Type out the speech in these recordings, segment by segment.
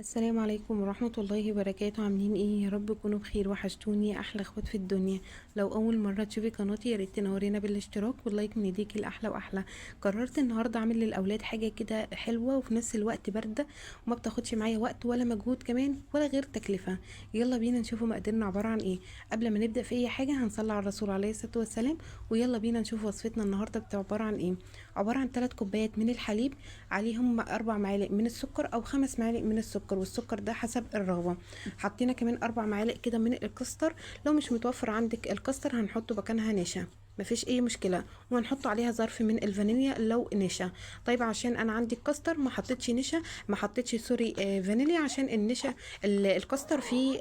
السلام عليكم ورحمة الله وبركاته. عاملين ايه؟ يا رب تكونوا بخير. وحشتوني احلى اخوات في الدنيا. لو اول مرة تشوفي قناتي يا ريت تنورينا بالاشتراك وال like من ايديكي الاحلى واحلى. قررت النهارده اعمل للاولاد حاجة كده حلوة وفي نفس الوقت باردة وما بتاخدش معايا وقت ولا مجهود كمان ولا غير تكلفة. يلا بينا نشوفوا مقاديرنا عبارة عن ايه. قبل ما نبدأ في اي حاجة هنصلي على الرسول عليه الصلاة والسلام، ويلا بينا نشوف وصفتنا النهارده بتبقى عبارة عن ايه. عبارة عن 3 كوبايات من الحليب عليهم 4 معالق من السكر او 5 معالق من السكر، والسكر ده حسب الرغبة. حطينا كمان 4 معالق كده من الكاستر، لو مش متوفر عندك الكاستر هنحطه مكانها نشا، مفيش اي مشكلة. وهنحط عليها ظرف من الفانيليا لو نشا. طيب عشان انا عندي الكاستر ما حطيتش نشا، ما حطيتش sorry فانيليا، عشان النشا الكاستر فيه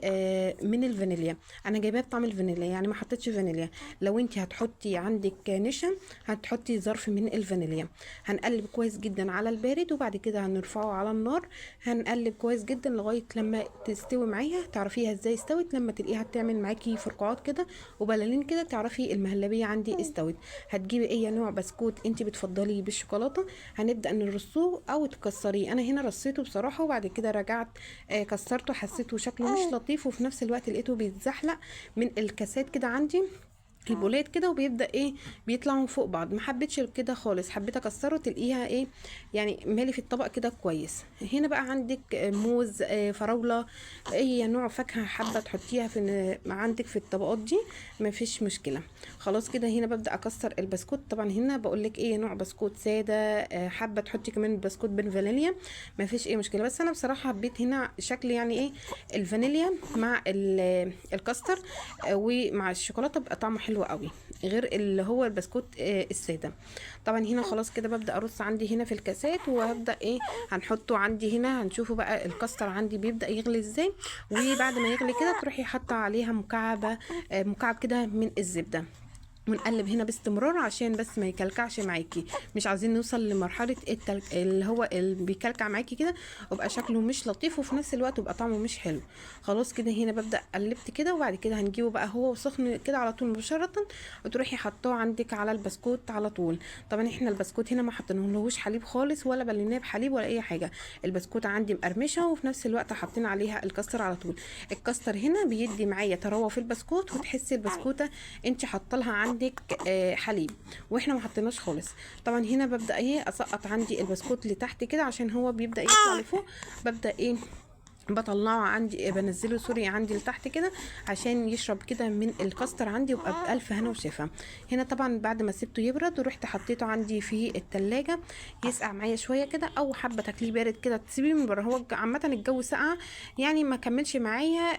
من الفانيليا، انا جايباه بطعم الفانيليا يعني ما حطيتش فانيليا. لو انت هتحطي عندك نشا هتحطي ظرف من الفانيليا. هنقلب كويس جدا على البارد، وبعد كده هنرفعه على النار. هنقلب كويس جدا لغاية لما تستوي معايا. تعرفيها ازاي استوت؟ لما تلاقيها بتعمل معاكي فرقعات كده وبلالين كده، تعرفي المهلبيه عندي استوت. هتجيبي اي نوع بسكوت انت بتفضليه بالشوكولاته، هنبدا نرصوه او تكسريه. انا هنا رصيته بصراحة، وبعد كده رجعت كسرته، حسيته شكله مش لطيف، وفي نفس الوقت لقيته بيتزحلق من الكاسات كده عندي البولات كده، وبيبدا ايه بيطلعوا فوق بعض. ما حبيتش كده خالص، حبيت اكسره تلاقيها ايه يعني مالي في الطبق كده كويس. هنا بقى عندك موز، فراوله، اي نوع فاكهة حابة تحطيها في عندك في الطبقات دي مفيش مشكلة. خلاص كده هنا ببدا اكسر البسكوت. طبعا هنا بقول لك ايه نوع بسكوت ساده، حابة تحطي كمان بسكوت بالفانيليا مفيش اي مشكلة. بس انا بصراحة حبيت هنا شكل يعني ايه الفانيليا مع الكاستر ومع الشوكولاتة بقى طعمه حلو قوي، غير اللي هو البسكوت السادة. طبعا هنا خلاص كده ببدا ارص عندي هنا في الكاسات، وهبدا ايه هنحطه عندي هنا. هنشوفه بقى الكاستر عندي بيبدا يغلي ازاي، وبعد ما يغلي كده تروحي حاطه عليها مكعب كده من الزبدة، ونقلب هنا باستمرار عشان بس ما يكلكعش معاكي. مش عايزين نوصل لمرحلة اللي هو اللي بيكلكع معاكي كده ويبقى شكله مش لطيف، وفي نفس الوقت يبقى طعمه مش حلو. خلاص كده هنا ببدا قلبت كده، وبعد كده هنجيبه بقى هو سخن كده على طول مباشرة، وتروحي حطاه عندك على البسكوت على طول. طبعا احنا البسكوت هنا ما حطيناهوش حليب خالص، ولا بليناه بحليب ولا اي حاجة. البسكوت عندي مقرمشه، وفي نفس الوقت حاطين عليها الكاستر على طول. الكاستر هنا بيدي معايا طراوه في البسكوت، وتحسي البسكوته انت حاطه لها عندك حليب، واحنا ما حطيناش خالص. طبعا هنا ببدا ايه اسقط عندي البسكوت لتحت كده عشان هو بيبدا يطلع لفوق. ببدا ايه بطلعه عندي، بنزله sorry عندي لتحت كده عشان يشرب كده من الكاستر عندي، ويبقى بألف هنا وشفا. هنا طبعا بعد ما سبته يبرد ورحت حطيته عندي في التلاجة يسقع معايا شوية كده، او حابة تاكليه بارد كده تسيبيه من بره. هو عامة الجو ساقع يعني ما كملش معايا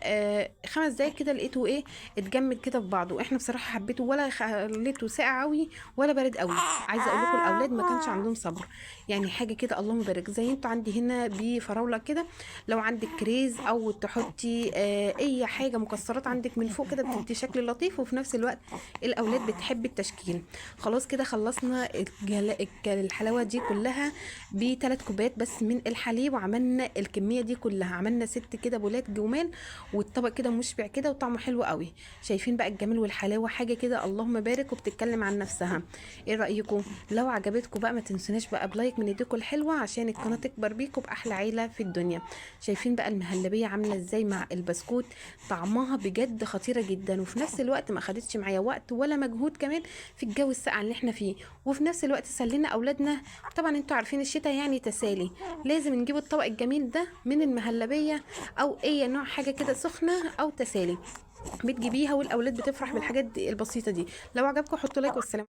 5 دقايق كده لقيته ايه اتجمد كده في بعضه. احنا بصراحة حبيته، ولا خليته ساقع قوي ولا بارد قوي. عايزه اقول لكم الاولاد ما كانش عندهم صبر يعني، حاجة كده اللهم بارك. زي انتوا عندي هنا بفراوله كده، لو عندك كريز او تحطي اي حاجة مكسرات عندك من فوق كده بتدي شكل لطيف، وفي نفس الوقت الاولاد بتحب التشكيل. خلاص كده خلصنا الحلاوة دي كلها ب3 كوبايات بس من الحليب، وعملنا الكمية دي كلها، عملنا 6 كده بولات جمال، والطبق كده مشبع كده وطعمه حلو قوي. شايفين بقى الجمال والحلاوه، حاجة كده اللهم بارك، وبتتكلم عن نفسها. ايه رايكم؟ لو عجبتكم بقى ما تنسوناش بقى ب like من ايديكم الحلوة عشان القناة تكبر بيكم باحلى عيله في الدنيا. شايفين بقى المهلبيه عامله ازاي مع البسكوت، طعمها بجد خطيرة جدا، وفي نفس الوقت ما خدتش معايا وقت ولا مجهود كمان في الجو الساقع اللي احنا فيه، وفي نفس الوقت سلينا اولادنا. طبعا انتوا عارفين الشتاء يعني تسالي، لازم نجيب الطبق الجميل ده من المهلبيه او اي نوع حاجة كده سخنة او تسالي بتجيبيها، والاولاد بتفرح بالحاجات دي البسيطة دي. لو عجبكم حطوا like، والسلام.